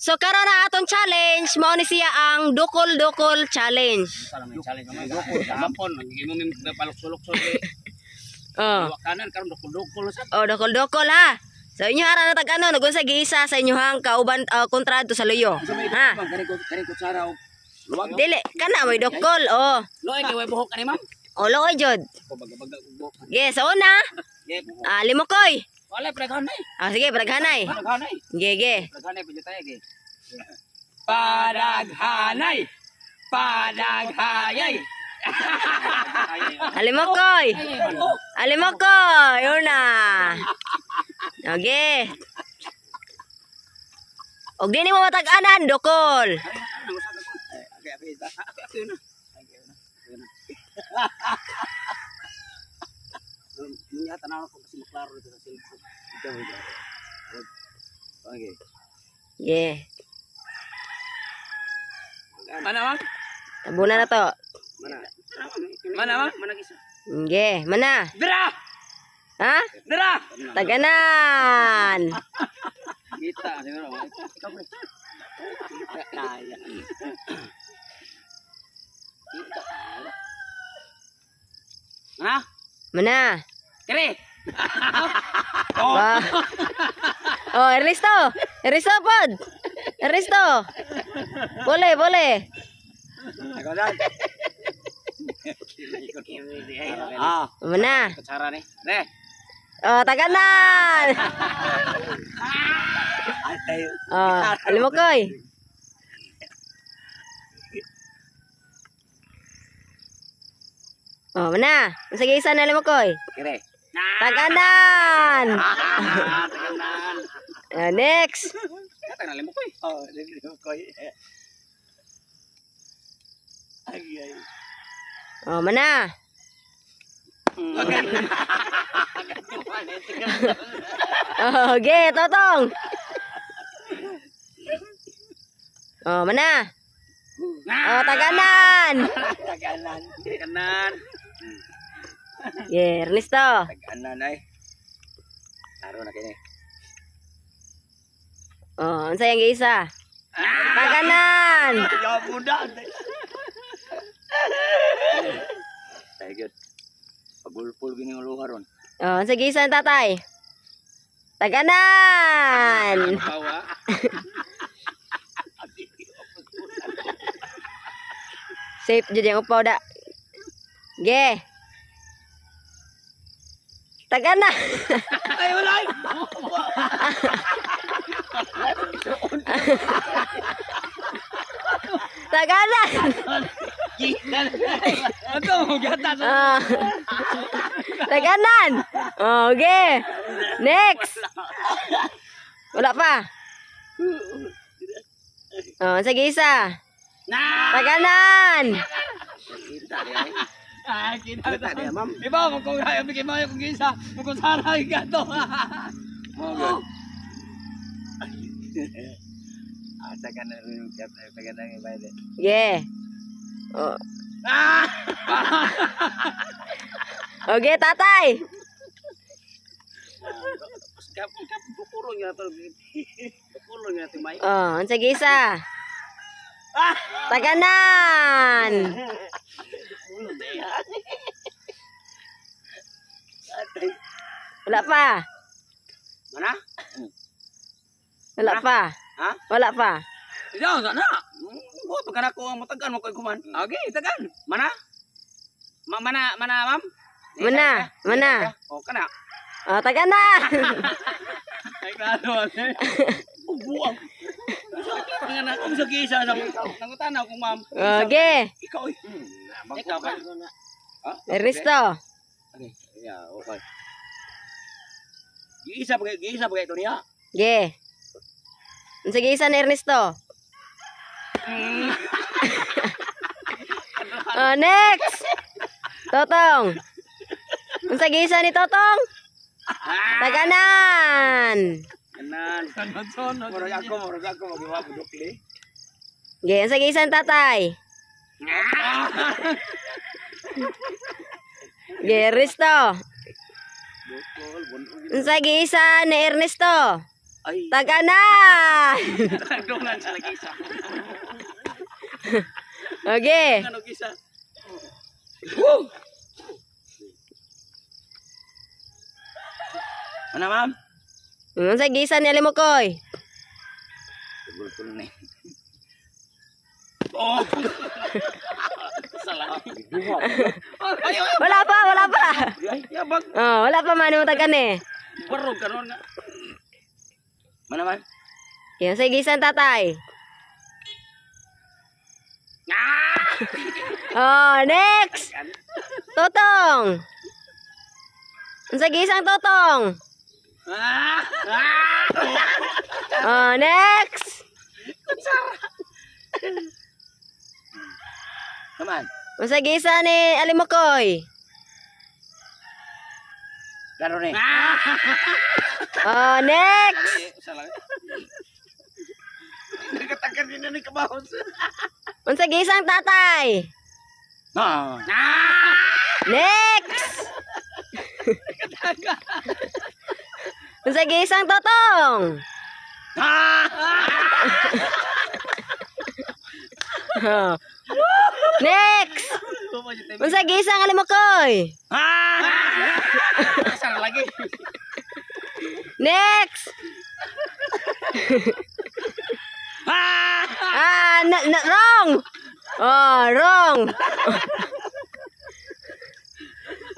So karon na atong challenge, mao ni siya ang dukol-dukol challenge. Challenge naman dukol hapon imo mi palukso-lukso. Oh. Kanan karon dukol-dukol sa. Oh, dukol-dukol ha. So inyo hara na tag ano, nagunsa giisa sa inyohang kauban kontra sa luyo. Ha? Kani kutsara og luwag. Dili kana may dukol, oh. Loy kay way buhok kani, ma'am. Oh, loy jud. Ko baga-baga og buhok. Ge, so una. Ah, limokoy. Wala preghanay. Ah, sige, preghanay. Preghanay. Ge, ge. Preghanay pud tayo ge. Padaghanay. Padaghayay. Alimokoy. Alimokoy. Una. Okay. Og di nimo matag-anan, dukol. Okay. Yeah. Mana, ma'am? Tabunan na to. Mana. Mana, ma'am? Mana gisa. Ge, mana? Dra! Ha? Dra! Taganan. Kita siguro. Ikaw pre. Kaya. Kita. Mana? Mana? Kere. Oh. Oh, Ernesto. Ernesto pod. Ernesto. Boleh, boleh. Ah, mana? Cara nih. Nih. Oh, taganan. Oh, alimokoy. Oh, mana? Sige, isa na alimokoy. Kere. Taganan. Taganan. Next. Taganan alimokoy. Oh, alimokoy. Ay ay. Oh, mana? Oh, okay, Totong. Oh, mana? Oh, taganan. Taganan. Taganan. Yeah, Ernesto. Taganan ay. Taro na kini. Oh, unsa yang giisa? Taganan. Ya budak. Tayo gyud. Pagulpol gini ang luha ron. Oh, unsa giisa ang tatay? Taganan. Safe jud yang upaw da. Ge. Taganan. Ay wala. Taganan. Ato mo gata. Taganan. Okay. Next. Wala pa. Oh, sige isa. Taganan. Ah, kita dia, ma'am. Iba mo kung ay bigay mo kung isa, mo kung sara gato. Mo. Asa ka na rin taganan iba de. Yeah. Oh. Ah! Okay, tatay. Oh, unsa gisa? Taganan. Wala pa. Mana? Wala pa. Ha? Wala pa. Idaw sana. Buot ka na ko ang matagan mo koy kuman. Okay, tagan. Mana? Mana mana, ma'am? Mana? Mana? Oh, kana. Oh, taganan. Ay klaro. Buang. Nga kung sa gisa sa nangutana kung ma'am. Okay. Ikaw eh. Ikaw ba? Ernesto. Okay. Yeah, okay. Giisa pa ito niya. Ge. Unsa giisa ni Ernesto? Oh, next. Totong. Unsa giisa ni Totong? Taganan. Kanan. Murag ako magiwa budokli. Ge, unsa giisa ni tatay? Ge, Ernesto. Unsa giisa ni Ernesto? Ay. Taganan. Tagdungan sa nag-isa. Okay. Ano gisa? Woo! Ano, ma'am? Unsa giisa ni Alimokoy? Tugol na. Oh! Salamat. Ay, ay, Wala pa, wala pa. ay, yabag. Oh, wala pa man mo tagan eh. Barog ka noon nga. Mana, ma'am? Yan sa gisan, tatay. Oh, next. Totong. Unsa gisang Totong? Ah! Ah! Oh, next. Come on. Unsa gisa ni Alimokoy? Klaro ni. Oh, next. Nagkatakan din na ni kabahos. Unsa gisang tatay? Ah! Next. Unsa gisang Totong? Ah! Oh. Next. Unsa gisang Alimokoy? Ah! Sara lagi. Next. Ah! Ah, na, na, wrong. Oh, wrong.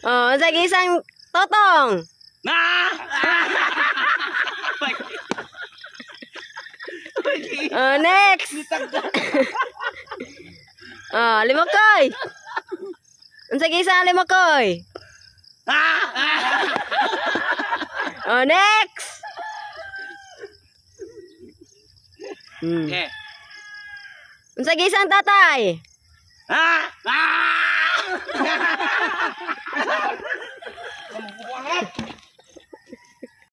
Oh, unsa gisang Totong? Ah! Oh, next. Oh, Limokoy. Unsa gisang Limokoy? Ah! Oh, next. Okay. Unsa gisang tatay? Ah! Ah!